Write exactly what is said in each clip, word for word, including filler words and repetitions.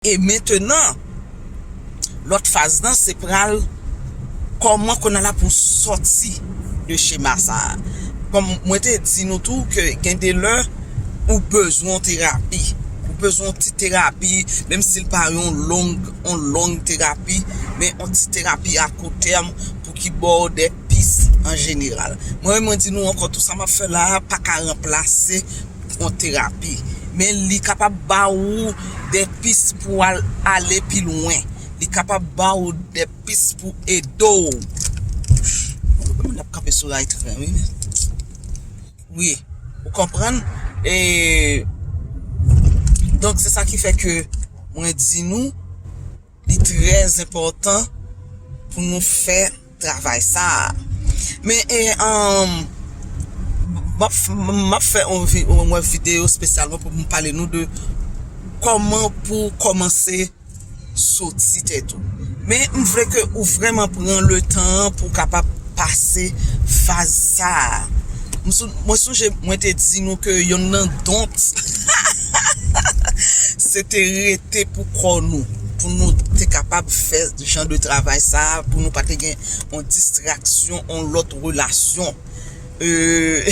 E mentenan, lòt faz lan se pral kòman kounye a la pou sòti de chema sa a. Kòm mwen te di nou tou ke gen de lè ou bezwen yon terapi. Ou bezwen yon ti terapi, menm si l pa yon long, yon long terapi, men yon ti terapi a kou tèm pou ki ba w de pis an jeneral. Mwen, mwen di nou ankò, tou sa m ap fè la a pa ka ranplase yon terapi. Men li kapab ba ou de pis pou al ale pi lwen. Li kapab ba ou de pis pou ede w. Mwen ap kanpe sou ray tren, wi. Wi, ou konprann? E donk, se sa ki fè ke mwen di nou, li trè enpòtan pou nou fè travay sa a. Men, e, um, m ap f- m ap fè yon vi- yon videyo espesyalman pou m pale nou de kòman pou kòmanse soti tèt ou. Men m vle ke ou vrèman pran le tan pou kapab pase faz sa a. M sou- mwen sonje mwen te di nou ke yonn nan don se te rete pou kò nou, pou nou te kapab fè jan de travay sa a, pou nou pa te gen yon distraksyon, yon lòt relasyon. Euh,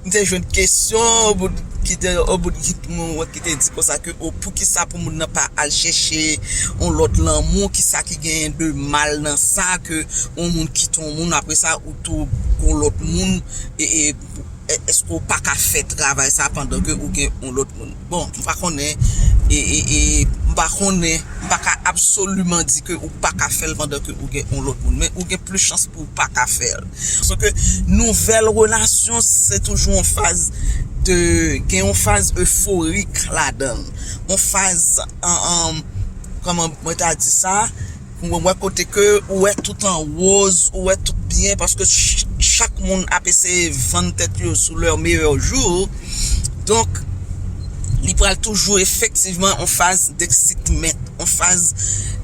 m te jwenn kesyon, yon bout ki te, yon bout ki, mwen wè ki te di konsa ke, o, poukisa pou moun nan pa al chèche yon lòt lanmou, kisa ki genyen de mal nan sa, ke yon moun kite yon moun, apre sa, ou tou gon lòt moun, e, e, e, èske w pa ka fè travay sa pandan ke ou gen yon lòt moun? Bon, m pa konnen, e, e, e, m pa konnen, m pa ka absoliman di ke ou pa ka fè l pandan ke ou gen yon lòt moun, men ou gen plis chans pou ou pa ka fè l. Paske nouvèl relasyon, se toujou yon faz de, gen yon faz eforik ladan l. Yon faz, an, an, kòman mwen ta di sa? Ou wè kote ke ou wè tout an woz, ou wè tout byen, paske ch- chak moun ap eseye vann tèt yo sou leur meilleur jour. Donk, li pral toujou efektivman yon faz d'excitement, yon faz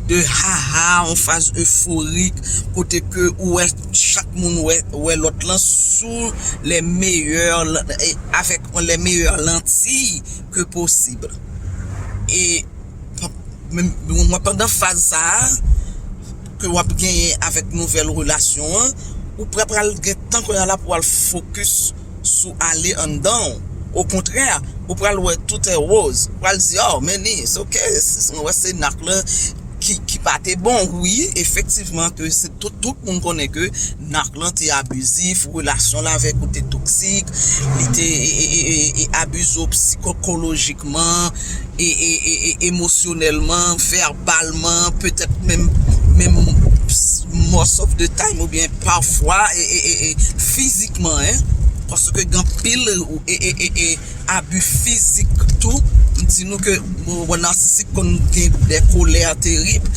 de haha, yon faz eforik, kote ke ou wè chak moun wè, wè lòt lan sou les meilleurs, e avèk les meilleures lentilles que possible. E men, men pandan faz sa a ke w ap genyen avèk nouvèl relasyon an, ou pa pral gen tan kounye a la pou w al fokis sou ale anndan w. Okontrè, ou pral wè tout è woz. Ou pral di, oh, men it's ok, mwen wè se Nak lan ki, ki pa te bon. Wi, efektivman, ke se tout, tout moun konnen ke Nak lan te abizif, relasyon l avèk ou te toksik, li te e, e, e, e, e abize w psikolojikman, e, e, e, e emosyonèlman, vèbalman, petèt menm, menm most of the time, oubyen pafwa, e, e, e, e fizikman, en. Paske gen anpil, e, e, e, e, abi fizik tou. M di nou ke, bon, narsisik konn gen de kolè terib.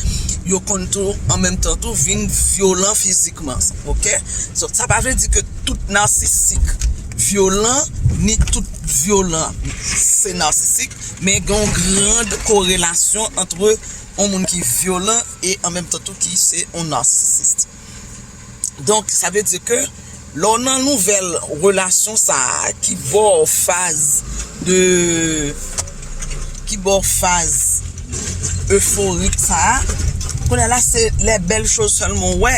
Yo konn tou, an menm tan tou, vin vyolan fizikman. Ok? So, sa pa vle di ke tout narsisik vyolan, ni tout vyolan se narsisik, men gen yon gran korelasyon ant yon moun ki vyolan e an menm tan tou ki se yon narsisis. Donk, sa vle di ke lè w nan nouvèl relasyon sa a ki ba w faz de, ki ba w faz eforik sa a, kounye a la se les belles choses sèlman w wè,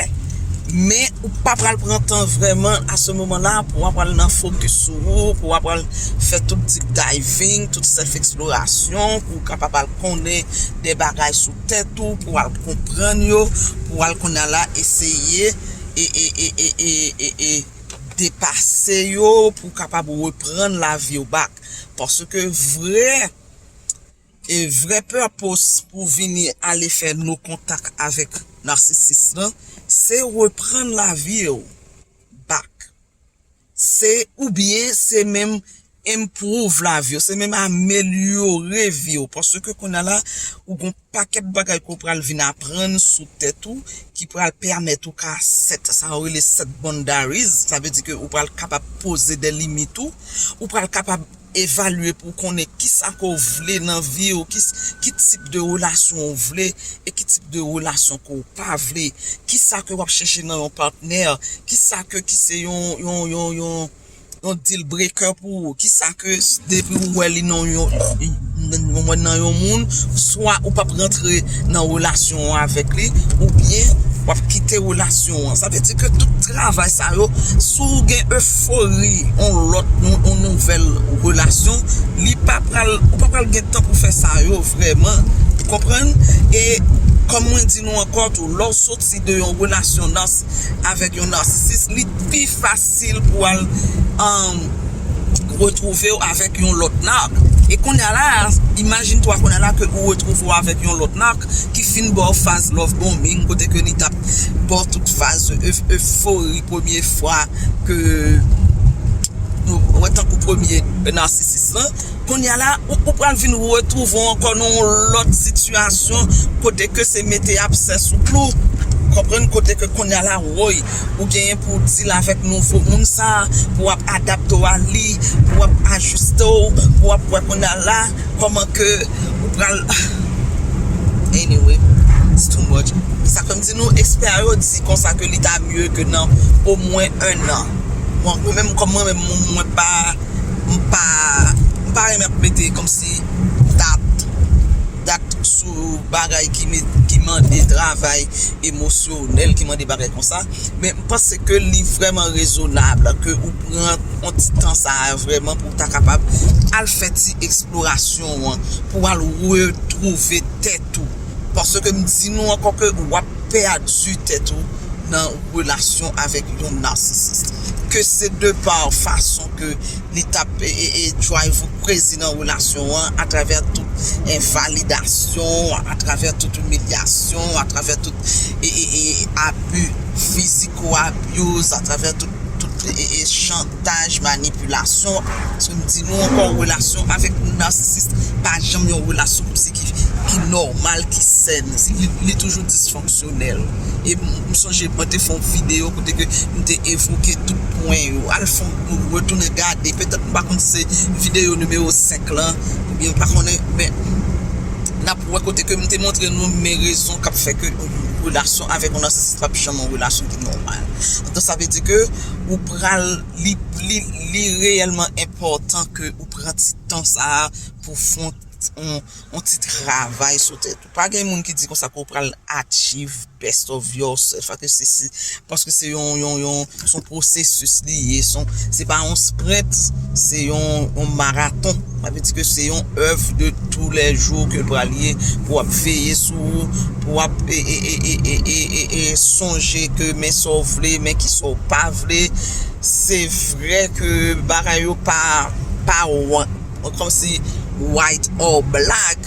men ou pa pral pran tan vrèman a se moman la pou w ap pral nan fokis sou ou, pou w ap pral fè tout deep diving, tout self eksplorasyon, pou w kapab al konnen de bagay sou tèt ou, pou w al konprann yo, pou w al kounye a la eseye e, e, e, e, e, e, e depase yo, pou w kapab reprann lavi w back. Paske vrè, e vrè purpose pou vini ale fè no kontak avèk narsisis lan, se reprann lavi w back. Se, oubyen se menm improve lavi w, se menm amelyore vi w. Paske kounye a la, ou gon pakèt bagay ke w pral vin aprann sou tèt ou, ki pral pèmèt ou ka set, sa yo rele set boundaries. Sa vle di ke ou pral kapab poze de limit ou, ou pral kapab evalye pou w konnen kisa ke w vle nan vi w, ki, ki tip de relasyon w vle e ki tip de relasyon ke w pa vle, kisa ke w ap chèche nan yon patnè, kisa ke ki se yon, yon, yon, yon, yon deal breaker pou ou. Kisa ke s-, depi ou wè li nan yon, yon, nan yon moun, swa ou p ap rantre nan relasyon an avèk li, oubyen w ap kite relasyon an. Sa vle di ke tout travay sa yo, si w gen efori, yon lòt, yon, yon nouvèl relasyon, li pa pral, ou pa pral gen tan pou fè sa yo vrèman. Ou konprann? E kòm mwen di nou ankò tou, lè w soti de yon relasyon nas-, avèk yon nasisis, li pi fasil pou al, um, retwouve w avèk yon lòt narc. E kounye a la, imajine twa kounye a la ke ou retwouve w avèk yon lòt narc ki fin ba w faz love bombing, kote ke li t ap ba w tout faz eu-, efori premye fwa ke nou wè tankou premye nasisis lan. Kounye a la, ou, ou pral vin retwouve w ankò nan yon lòt sitiyasyon kote ke se mete absè sou klou. Konprann? Kote ke kounye a la, woy, ou genyen pou w deal avèk nouvo moun sa, pou w ap adapte w a li, pou w ap ajiste w, pou w ap wè kounye a la, kòman ke ou pral. Anyway, it's too much. Sa fè m di nou, ekspè yo di konsa ke li ta mye ke nan omwen en an. Bon, mwen menm, kòm mwen menm, mwen, mwen pa, m pa, m pa renmen ap mete kòmsi dat, dat sou bagay ki met-, ki mande travay emosyonèl, ki mande bagay konsa. Men m panse ke li vrèman rezonab ke ou pran yon ti tan sa a vrèman pou w ta kapab al fè ti eksplorasyon an, pou w al retwouve tèt ou. Paske m di nou ankò ke w ap pèdi tèt ou nan relasyon avèk yon nasisis. Ke se de pa fason ke li t ap, e, e, e, drive ou crazy nan relasyon an, atravè tout envalidasyon, atravè tout imilyasyon, atravè tout, e, e, e, abi, physical abuse, atravè tout, tout, e, e, chantaj, manipilasyon. Paske m di nou ankò, relasyon avèk yon nasisis pa janm yon relasyon kòmsi ki, ki nòmal, ki sèn. Li, li toujou disfonksyonèl. E m, m sonje mwen te fè yon videyo kote ke m te evoke tout pwen yo. Al fè yon, retounen gade. Petèt m pa konn si se videyo nimewo senk lan, oubyen m pa konnen, men n ap wè kote ke m te montre nou men rezon k ap fè ke yon relasyon avèk yon nasisis p ap janm yon relasyon ki nòmal. Donk, sa vle di ke ou pral, li, li, li reyèlman enpòtan ke ou pran ti tan sa a pou fè yon, yon, yon ti travay sou tèt ou. Pa gen moun ki di konsa ke ou pral achieve best of yourself. Paske se, se, paske se yon, yon, yon, se yon pwosesis li ye. Se yon, se pa yon sprint, se yon, yon maraton. Sa vle di ke se yon èv de tou lè jou ke l pral ye, pou w ap veye sou ou, pou w ap, e, e, sonje ke men sa w vle, men ki sa w pa vle. Se vre ke bagay yo pa, pa w-, kòmsi white or black,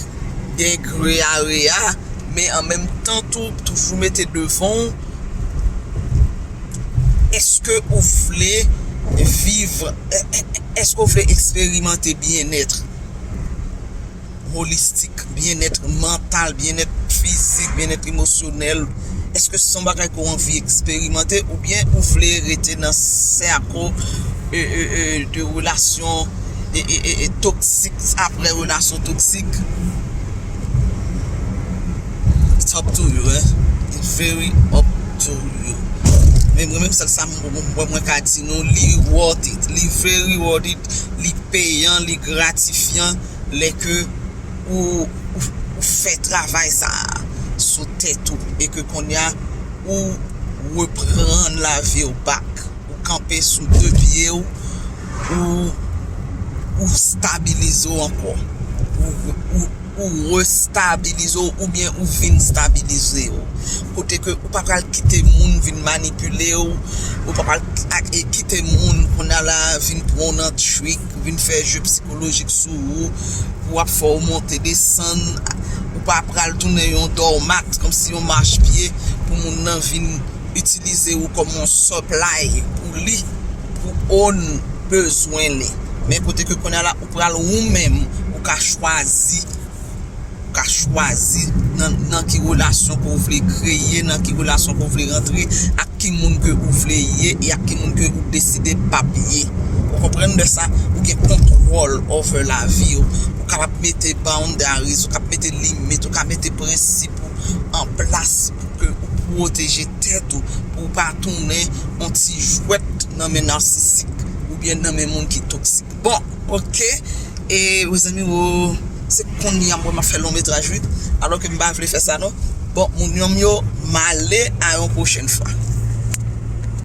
gen gray area, men an menm tan tou, toujou mete devan w, èske ou vle viv, èske ou vle eksperimante byennèt holistik, byennèt mantal, byennèt fizik, byennèt emosyonèl? Èske se yon bagay ke w anvi eksperimante, oubyen ou vle rete nan sèk, e, e, e, de relasyon, e, e, e, e toksik apre relasyon toksik? It's up to you, eh? It's very up to you. Men mwen menm, sèl sa m, mwen, mwen ka di nou, li worth it, li very worth it, li peyan, li gratifyan, lè ke ou, ou, ou fè travay sa a sou tèt ou, e ke kounye a ou reprann lavi w back, ou kanpe sou de pye w, ou, ou stabilize w ankò, ou, ou, ou restabilize w oubyen ou vin stabilize w. Kote ke ou pa pral kite moun vin manipile w, ou pa pral ak, e, kite moun kounye a la vin pran w nan trick, vin fè je psikolojik sou ou, pou ap fè w monte desann, ou pa pral tounen yon doormat, kòmsi yon machpye, pou moun nan vin itilize ou kòm yon supply pou li, pou own bezwen li. Men kote ke kounye a la, ou pral ou menm, ou ka chwazi, ou ka chwazi nan, nan ki relasyon ke w vle kreye, nan ki relasyon ke w vle rantre, ak ki moun ke ou vle ye, e ak ki moun ke ou deside p ap ye. Ou konprann de sa? Ou gen kontwòl over lavi w. Ou kapab mete boundaries, ou kapab mete limit, ou ka mete prensip ou an plas pou ke ou pwoteje tèt ou, pou w pa tounen yon ti jwèt nan men nasisik, ou byen nan men moun ki toksik. Bon, ok. E, mezanmi, wo, se kounye a m wè m ap fè long metraj, wi. Alò ke m pa vle fè sa, non. Bon, moun yonm yo, m ale a yon pwochèn fwa.